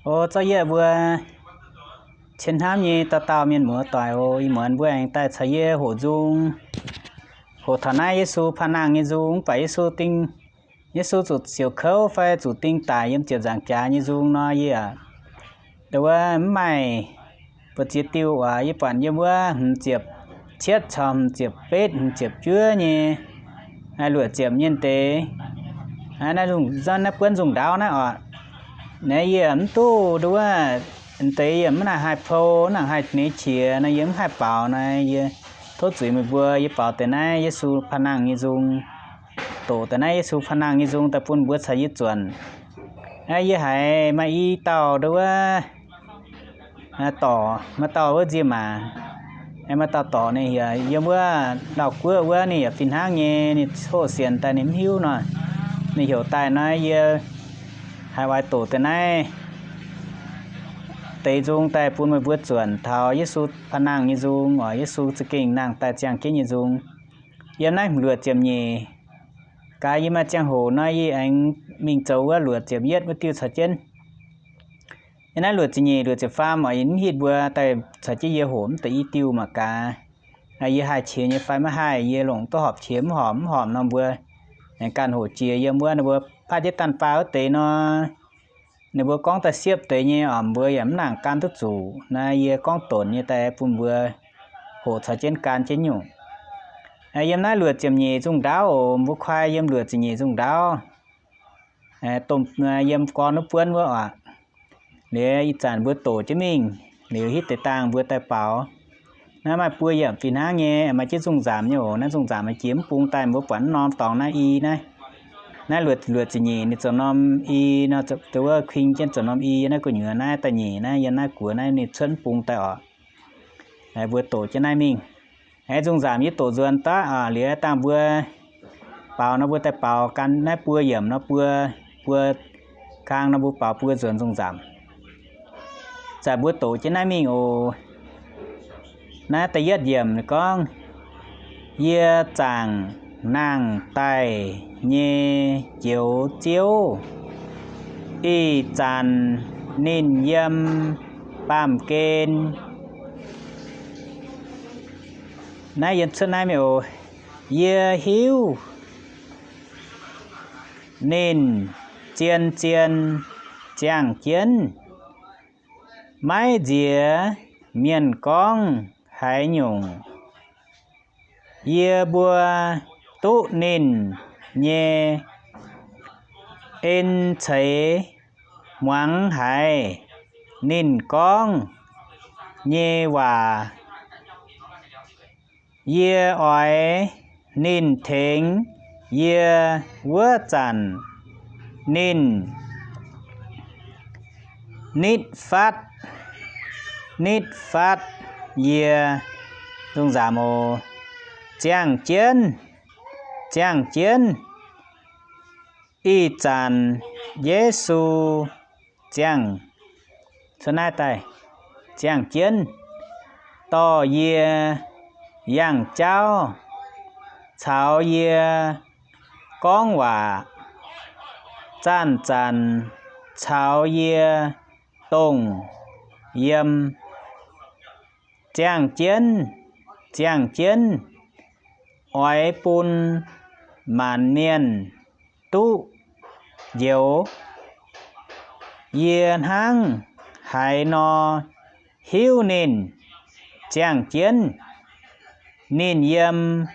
O zorqv yie mbuo cien hnamv nyei dauh dauh mienh muoz doic o, ih muonz mbuo aengx daaih caux yie hoqc nzung, hoqc taux naaiv Yesu panh nangh nyei nzung, mv baac Yesu ding, Yesu zuqc siouc kouv fai zuqc ding daic yiem ziepc nzaangc jaax nyei nzung nor, yie ndo wuov mv maaih buoz ziex diuh oc. Yie buatc yiem wuov hmz ziepc cietv caux hmz ziepc betv, hmz ziepc juov nyei, luoqc ziepc nyei deix, naaiv buonv nzung ndaauv naaiv oc. Naaiv yie mv duqv ndo wuov, deix yie mv nangc haih pou, mv nangc haih neix qiex nor, yie mv haih baaux nor, yie tov zuiz meih mbuo, yie baaux deix naaiv Yesu panh nangh nyei nzung, doqc deix naaiv Yesu panh nangh nyei nzung daaih bun mbuo caux yie zuonc. Yie haiz maaih i dauh ndo wuov dorc, maaih dauh wuov nzie maac, maaih dauh dorc ninh yaac yiem wuov Lauv Guoqv wuov, ninh yaac fih hnangv nyei, ninh coqv sienx daaih ninh mv hiuv nor, ninh heuc daaih nor, yie haiz oix doqc deix naaiv deix nzung daaih bun meih mbuo zuonc taux Yesu panh nangh nyei nzung oc. Yesu za'gengh nangh daaih ziangh jienv nyei nzung. Yiem naaiv hmz luoqc ziepc nyeic gaax, yie maaih ziangh hoc nor, yie aengx mingh zoux wuov luoqc ziepc yietv wuov diuh caux jienv. Yiem naaiv luoqc ziepc nyeic, luoqc ziepc faam oc, yie mv hitv mbuo daaih caux jienv yie hoqc mv deix i diuh mangc gaax, yie haih qiex nyei fai maiv haih. Yie longc duqv horpc qiex mv horpc, mv horpc nor mbuo aengx ganh hoqc jiex yiem wuov, ninh mbuo paaiv jienv daanh faah wuov deix nor, ninh mbuo gorngv daaih siepv deix nyei oc, mbuo yaac mv nangc gan duqv zuqc. Naaiv yie gorngv donc nyei daaih bun mbuo hoqc caux jienv gan jienv nyungc. Yiem naaiv luoqc ziepc nyeic nzung ndaauv oc, mbuo kuaai yiem luoqc ziepc nyeic nzung ndaauv, domh yiem gorn wuov buonv wuov oc. Liuz ih zanc mbuo doqc jienv mingh, liuz hitv deix dangh mbuo daaih baaux. Naaiv maaih buo yiemc fih hnangv nyei, maaih jienv nzung nzaamc nyei oc. Naaiv nzung nzaamc maaih jiex mv bung daaih, mbuo buatc mv norm dorngx naaiv i naaiv. Naaiv luoqc ziepc nyeic ninh zoux norm i nor, ndo wuov kuing jienv zoux norm i, naaiv gu'nyuoz naaiv da'nyeic naaiv, yiem naaiv guoqv naaiv ninh cuotv mv bung daaih oc. Mbuo doqc jienv naaiv mingh. Nzung nzaamc yie doqc nzuonx daaih oc, liuz dangh mbuo baaux nor mbuo daaih baaux gan naaiv buo yiemc nor, buo, buo kang nor mbuo baaux buo nzuonx nzung nzaamc. Zanc mbuo doqc jienv naaiv mingh oc. Naaiv da'yietv yiemc gorngv, yie zaangc nangh daaih nyei Njoux Ziouv, ih zanc ninh yiem baamh gen. Naaiv yiem cuotv naaiv mingh oc. Yie hiuv ninh zien-zien ziangh jienv, maiv nziex mienh gorngv haaix nyungc. Yie mbuo duqv ninh nyei en ceix muangx haiz ninh gorngv nyei waac. Yie oix ninh tengx yie wuov zanc, ninh nitv fatv, nitv fatv yie. Zungh nzaamc oc. Ziangh jienv, ziangh jienv. Ih zanc Yesu ziangh, cuotv naaiv daaih, ziangh jienv dorh yie yangh jauv, caux yie gorngv waac, zanc-zanc caux yie dongh yiem. Ziangh jienv, ziangh jienv, oix bun maanc mienh duqv njoux. Yie hnangv haaix nor hiuv ninh? Ziangh jienv. Ninh yiem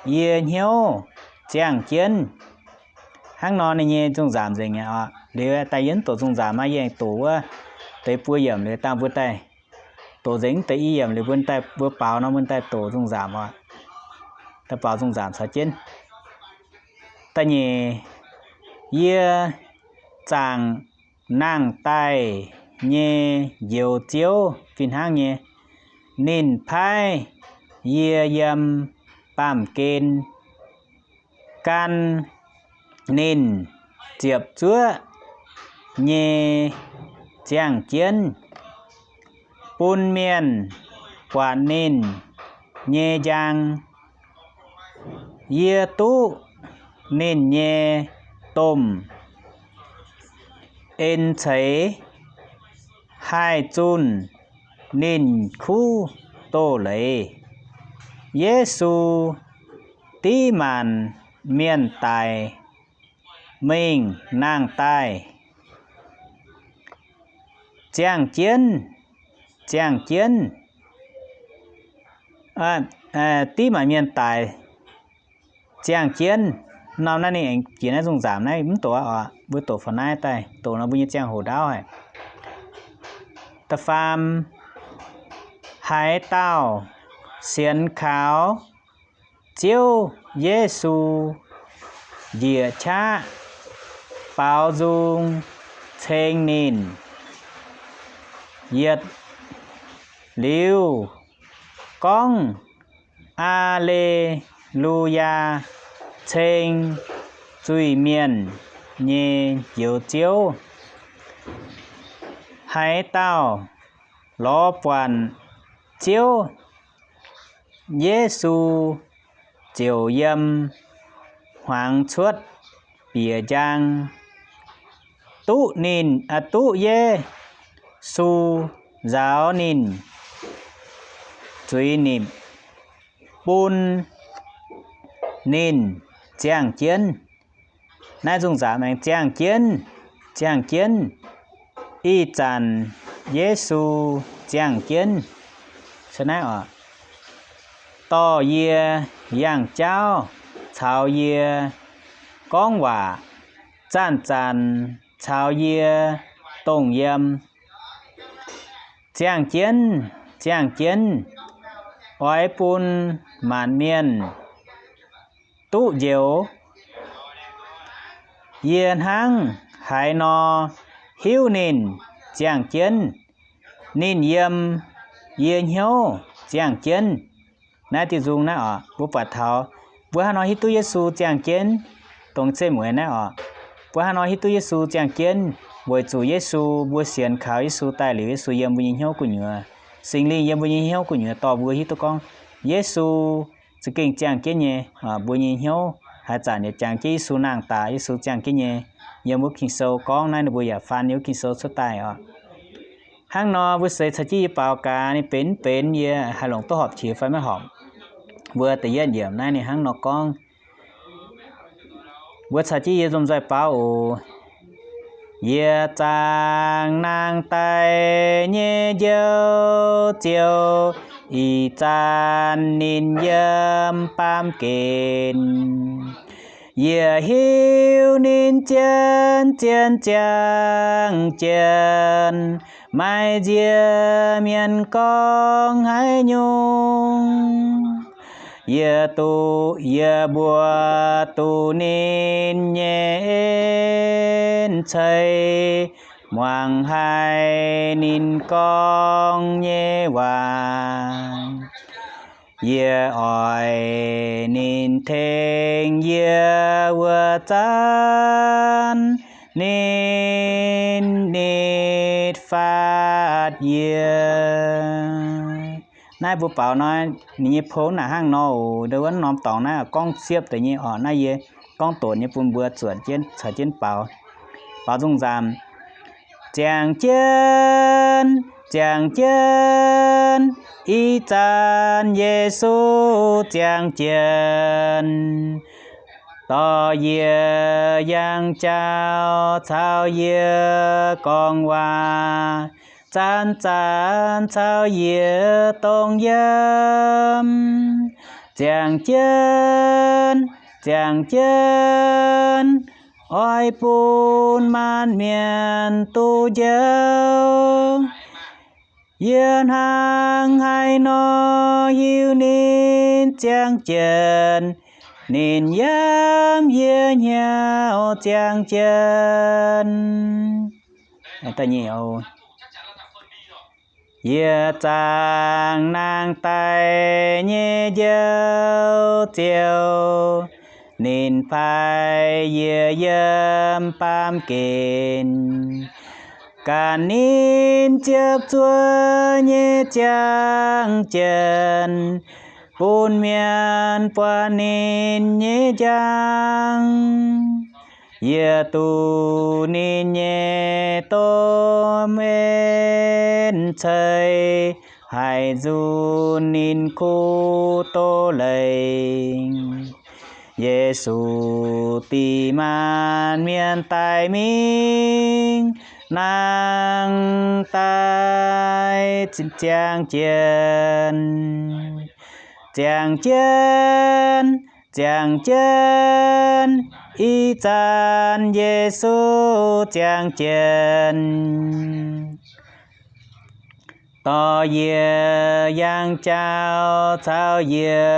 yie hnyouv. Ziangh jienv. Hnangv nor ninh nyei zungh nzaamc nzengc mi'aqv. Liuz daaih yie mv doqc zungh nzaamc aqv, yie aengx doqc wuov deix buo yiemc liuz dangh mbuo daaih doqc nzengc deix i yiemc liuz mbuo daaih mbuo baaux nor mbuo daaih doqc zungh nzaamc oc. Daaih baaux zungh nzaamc caux jienv. Da'nyeic, yie zaangc nangh daaih nyei Njoux Ziouv fih hnangv nyei. Ninh paaiv yie yiem baamh gen gan ninh ziepc zuoqv nyei ziangh jienv, bun mienh buatc ninh nyei njang. Yie duqv ninh nyei domh en ceix, haih zunh ninh kuv doz-leiz. Yesu div maanc mienh daic mingh nangh daaih. Ziangh jienv, ziangh jienv, div maanc mienh daic ziangh jienv. Norm naaiv ninh aengx jiex naaiv nzungh nzaamc naaiv mv doqc oc, mbuo doqc faaux naaiv daaih, doqc nor mbuo nyei ziangh hoc ndaauv haic. Da'faam, haaix dauh sienx kaux Ziouv Yesu njiec qaqv baaux nzung ceng ninh, yietc liuz gorngv Aa^le^lu^yaa, ceng zuiz-mienh nyei Njoux Ziouv. Haaix dauh lorz buatc Ziouv Yesu ziouc yiem hmuangx cuotv bieqc njang, duqv ninh, duqv Yesu nzaaux ninh zuiz-nipc, bun ninh ziangh jienv. Naaiv nzungh nzaamc aengx ziangh jienv, ziangh jienv. Ih zanc Yesu ziangh jienv, se naaiv oc, dorh yie yangh jauv caux yie gorngv waac, zanc-zanc caux yie dongh yiem. Ziangh jienv, ziangh jienv, oix bun maanc mienh duqv njoux. Yie hnangv haaix nor hiuv ninh? Ziangh jienv. Ninh yiem yie hnyouv ziangh jienv. Naaiv diuh nzung naaiv oc, mbuo buatc taux mbuo hnangv nor hiuv duqv Yesu ziangh jienv, dongh zeiv mueiz naaiv oc. Mbuo hnangv nor hiuv duqv Yesu ziangh jienv, weic zuqc Yesu, mbuo sienx kaux Yesu daaih liuz, Yesu yiem mbuo nyei hnyouv gu'nyuoz. Singx Lingh yiem mbuo nyei hnyouv gu'nyuoz dorh mbuo hiuv duqv gorngv Yesu za'gengh ziangh jienv nyei. Mbuo nyei hnyouv haaix zanc yaac jangx jienv Yesu nangh daaih, Yesu ziangh jienv nyei. Yiem wuov Ging-Sou gorngv naaiv, ninh mbuo yaac faan yiem wuov Ging-Sou cuotv daaih oc. Hnangv nor mbuo seix caux jienv yie baaux gaax, ninh benx mv benx, yie haih longc duqv horpc qiex fai maiv horpc. Mbuo da'yietv yiemc naaiv ninh hnangv nor gorngv, mbuo caux jienv yie lomh nzoih baaux oc. Yie zaangc nangh daaih nyei Njoux Ziouv, ih zanc ninh yiem baamh gen. Yie hiuv ninh zien-zien ziangh jienv, maiv nziex mienh gorngv haaix nyungc. Yie duqv, yie mbuo duqv ninh nyei en ceix, muangx haih ninh gorngv nyei waac. Yie oix ninh tengx yie wuov zanc, ninh nitv faatv yie. Naaiv mbuo baaux nor, ninh nyei pou naaic hnangv nor oc. Ndau wuov norm dorngx naaiv gorngv siepv deix nyei oc. Naaiv yie gorngv doqc nyei bun mbuo zuotc jienv caux jienv baaux. Baaux nzung nzaamc. Ziangh jienv, ziangh jienv, ih zanc Yesu ziangh jienv, dorh yie yangh jauv caux yie gorngv waac, zanc-zanc caux yie dongh yiem. Ziangh jienv, ziangh jienv, oix bun maanc mienh duqv njoux. Yie hnangv haaix nor hiuv ninh ziangh jienv, ninh yiem yie hnyouv ziangh jienv. Yie zaangc nangh daaih nyei Njoux Ziouv, ninh paaiv yie yiem baamh gen, ganh ninh ziepc zuoqv nyei ziangh jienv, bun mienh buatc ninh nyei njang. Yie duqv ninh nyei domh ei ceix, haih nzunc ninh kuv doz leiz. Yesu dingc maanc mienh daaih mingh, nangh daaih ziangh jienv, ziangh jienv, ziangh jienv, ih zanc Yesu ziangh jienv. Dorh yie yangh jauv caux yie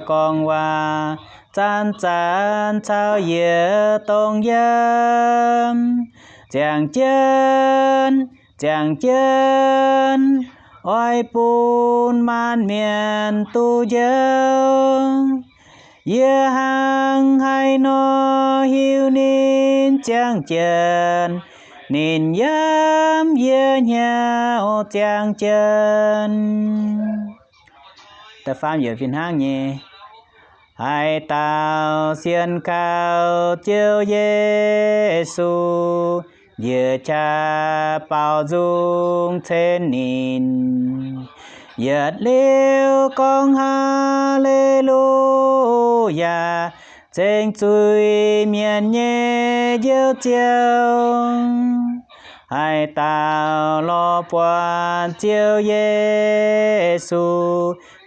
gorngv waac, zanc-zanc caux yie dongh yiem. Ziangh jienv, ziangh jienv, oix bun maanc mienh duqv njoux. Yie hnangv haaix nor hiuv ninh ziangh jienv, ninh yiem yie hnyouv ziangh jienv. Da'faam yiemc fih hnangv nyei. Haaix dauh sienx kaux Ziouv Yesu, njiec qaqv baaux nzung ceng ninh. Yietc liuz gorngv Haa^le^lu^yaa, ceng zuiz-mienh nyei Njoux Ziouv. Haaix dauh lorz buatc Ziouv Yesu,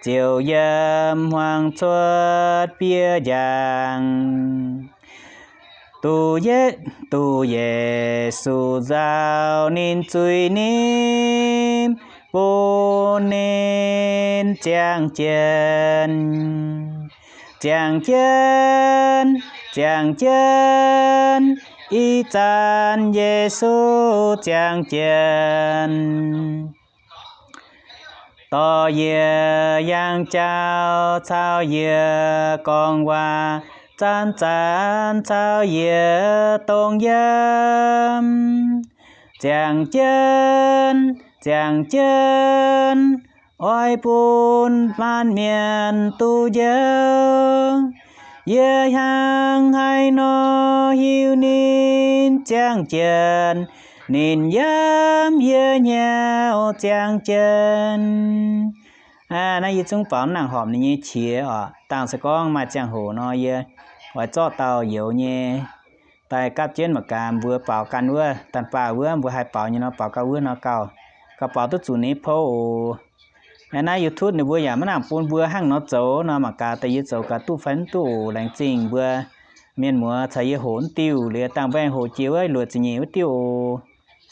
ziouc yiem hmuangx cuotv biei njang. Duqv Ye, duqv Yesu nzauh ninh zuiz-nimv, bun ninh ziangh jienv. Ziangh jienv, ziangh jienv, ih zanc Yesu ziangh jienv. Dorh yie yangh jauv caux yie gorngv waac, zanc-zanc caux yie dongh yiem. Ziangh jienv, ziangh jienv, oix bun maanc mienh duqv njoux. Yie hnangv haaix nor hiuv ninh ziangh jienv, ninh yiem yie hnyouv ziangh jienv. Naaiv yie zungv baaux nangc horpc ninh nyei qiex oc. Dangh se gorngv maaih ziangh hoc nor, yie oix zorqv dauh youz nyei daaih gapv jienv mangc gaax mbuo baaux ganh wuov, da'faam wuov mbuo haih baaux nyei nor, baaux ganh wuov nor gauh, gauh baaux duqv zuqc ninh nyei pou oc. Naaiv YouTube ninh mbuo yaac maiv nangc bun mbuo hnangv nor zoux nor, mangc gaax daaih yie zoux gaax duqv fai mv duqv oc. Laengz zingh mbuo mienh muoz caux yie hoqc mv diuh liuz, dangh mbuo aengx hoqc jiex wuov luoqc ziepc nyeic wuov diuh oc.